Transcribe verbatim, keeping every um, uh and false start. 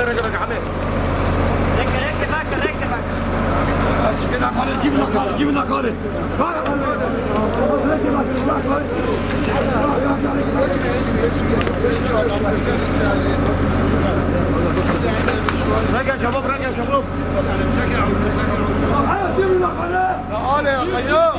Reke, reke, Amê. Reke, reke, reke, reke, reke. Aşkına karı, cibine karı, cibine karı. Reke, çabuk, reke, çabuk. Ale, kaya.